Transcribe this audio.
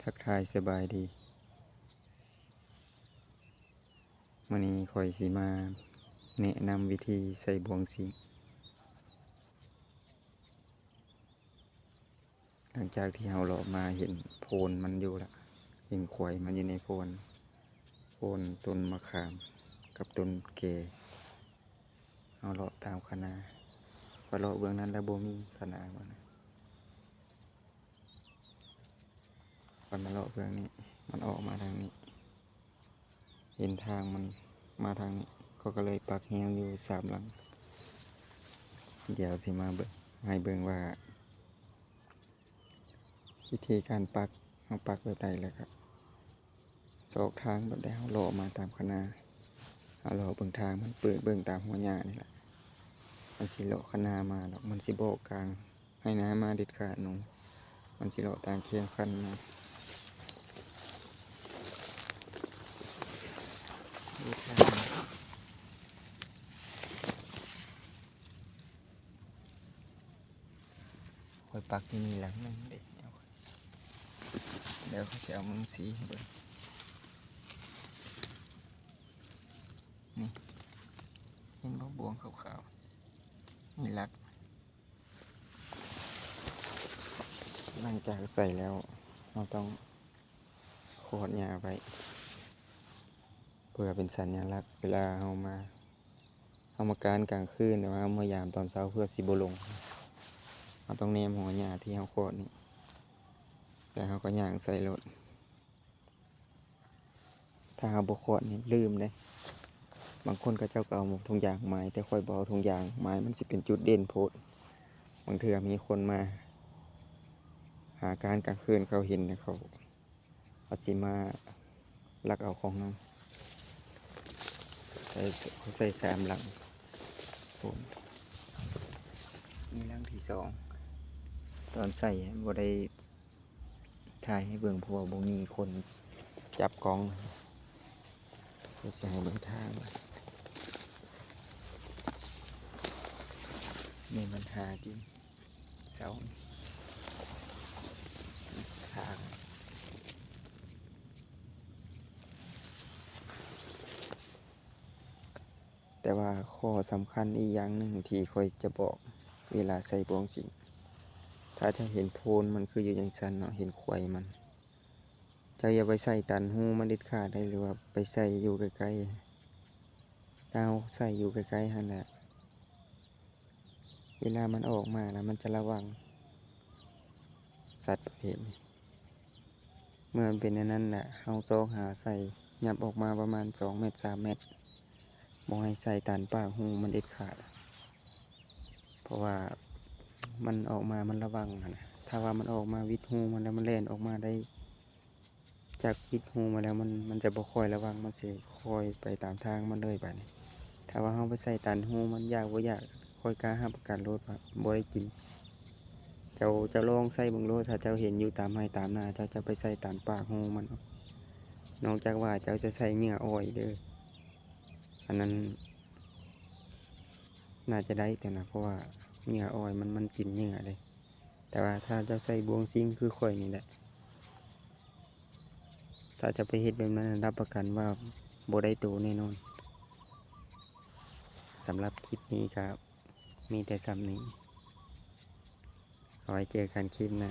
ທັກທາຍສະບາຍດີ. ມື້ນີ້ຂ້ອຍຊິມາແນະນຳວິທີໃສ່ບ່ວງຊິງ. ຫຼັງຈາກທີ່ເຮົາເລາະມາເຫັນໂພນມັນຢູ່ລະ, ເຫັນຂວາຍມັນຢູ່ໃນໂພນ, ໂພນຕົ້ນມະຂາມກັບຕົ້ນແກ. ເຮົາເລາະຕາມຄະນາ, ຂ້ອຍເລາະເບື້ອງນັ້ນແລ້ວບໍ່ມີຄະນາວ່ານະ. ຂ້ອຍມາເລາະເບື້ອງນີ້, ມັນອອກມາທາງນີ້, ເຫັນທາງມັນມາທາງນີ້, ຂ້ອຍກໍເລີຍປັກແຮງຢູ່ສາມຫຼັງ. ດຽວຊິມາເບິ່ງ, ໃຫ້ເບິ່ງວ່າວິທີການປັກ, ເຮົາປັກແບບໃດ ແລ້ວກໍຊອກທາງແບບໃດ. ເຮົາເລາະມາຕາມຄະນາ, ເຮົາເລາະເບິ່ງທາງມັນ, ເປີດເບິ່ງຕາມຫົວຫຍ້ານີ້ແຫຼະ. ມັນຊິເລາະຄະນາມາດອກ, ມັນຊິບໍ່ອອກກາງ ໃຫ້ນາມາເດັດຂາດໜູ, ມັນຊິເລາະຕາມແຄມຄັນນະ. ຂ້ອຍປັກຢູ່ນີ້ຫຼັງໜຶ່ງເດ້, ດຽວຂ້ອຍຊິເອົາມັງສີໃຫ້ເບິ່ງ. ນີ້ ເຫັນບໍ່ ບ່ວງຂາວໆ ນີ້ຫຼັກ. ຫຼັງຈາກໃສ່ແລ້ວ ເຮົາຕ້ອງຂອດຫຍ້າໄວ້ ເພື່ອເປັນສັນຍາລັກ ເວລາເຮົາມາ, ເຮົາມາການກາງຄືນ ຫຼືວ່າເຮົາມາຢາມຕອນເຊົ້າ ເພື່ອຊິບໍ່ຫຼົງ. ເຮົາຕ້ອງແນມຫົວຫຍ້າທີ່ເຮົາຂອດນີ້ ແລ້ວເຮົາກໍຍ່າງໃສ່ໂລດ. ຖ້າເຮົາບໍ່ຂອດນີ້ລືມເດ້. ບາງຄົນເຂົາເຈົ້າກໍເອົາຖົງຢາງມາຍ, ແຕ່ຂ້ອຍບໍ່ເອົາຖົງຢາງມາຍ, ມັນຊິເປັນຈຸດເດັ່ນໂພດ. ບາງເທື່ອມີຄົນມາຫາການກາງຄືນ ເຂົາເຫັນແລ້ວເຂົາ ເຂົາຊິມາລັກເອົາຂອງເຮົາ. ໃສ່ ໃສ່ສາມຫຼັງ. ໂອ້ ນີ້ຫຼັງທີສອງ. ຕອນໃສ່ບໍ່ໄດ້ ຖ່າຍໃຫ້ເບິ່ງ ເພາະວ່າບໍ່ມີຄົນຈັບກ້ອງ. ດຽວຊິໃຫ້ເບິ່ງທາງ. ມີບັນຫາທີ່ເສົາທາງ. ແຕ່ວ່າຂໍ້ສຳຄັນອີກຢ່າງໜຶ່ງທີ່ຂ້ອຍຈະບອກເວລາໃສ່ບ່ວງຊິງ, ຖ້າເຈົ້າເຫັນໂພນມັນຄືຢູ່ຈັ່ງຊັ້ນເນາະ, ເຫັນຂວາຍມັນ, ເຈົ້າຢ່າໄປໃສ່ຕັນຮູມັນເດັດຂາດເດ້ ຫຼືວ່າໄປໃສ່ຢູ່ໃກ້ໆ. ຖ້າເຮົາໃສ່ຢູ່ໃກ້ໆຫັ້ນແຫຼະ ເວລາມັນອອກມາແລ້ວມັນຈະລະວັງສັດປະເພດນີ້. ເມື່ອມັນເປັນແນວນັ້ນແຫຼະ ເຮົາຊອກຫາໃສ່, ຫຍັບອອກມາປະມານສອງແມັດ ສາມແມັດ, ບໍ່ໃຫ້ໃສ່ຕັນປາກຮູມັນເດັດຂາດ, ເພາະວ່າມັນອອກມາມັນລະວັງຫັ້ນນະ. ຖ້າວ່າມັນອອກມາຫວິດຮູມັນແລ້ວ ມັນແລ່ນອອກມາໄດ້ ຈາກປິດຮູມາແລ້ວ ມັນ ມັນຈະບໍ່ຄ່ອຍລະວັງ, ມັນຊິຄ່ອຍໄປຕາມທາງມັນເລີຍບາດນີ້. ຖ້າວ່າເຮົາໄປໃສ່ຕັນຮູມັນ ຢາກບໍ່ຢາກ ຂ້ອຍກ້າຮັບປະກັນໂລດວ່າບໍ່ໄດ້ກິນ. ເຈົ້າ ເຈົ້າລອງໃສ່ເບິ່ງໂລດ, ຖ້າເຈົ້າເຫັນຢູ່ຕາມໄຮ່ຕາມນາ ເຈົ້າຈະໄປໃສ່ຕັນປາກຮູມັນ. ນອກຈາກວ່າເຈົ້າຈະໃສ່ເຫຍື່ອອອຍເດີ, ອັນນັ້ນໜ້າຈະໄດ້ແຕ່ນະ, ເພາະວ່າເຫຍື່ອອອຍມັນ ມັນກິນເຫຍື່ອເດ້. ແຕ່ວ່າຖ້າເຈົ້າໃສ່ບ່ວງຊິງຄືຂ້ອຍນີ້ແຫຼະ, ຖ້າເຈົ້າໄປເຮັດແບບນັ້ນ ຮັບປະກັນວ່າບໍ່ໄດ້ໂຕແນ່ນອນ. ສຳລັບຄລິບນີ້ກໍມີແຕ່ສ່ຳນີ້, ເອົາໄວ້ເຈີກັນຄລິບໜ້າ.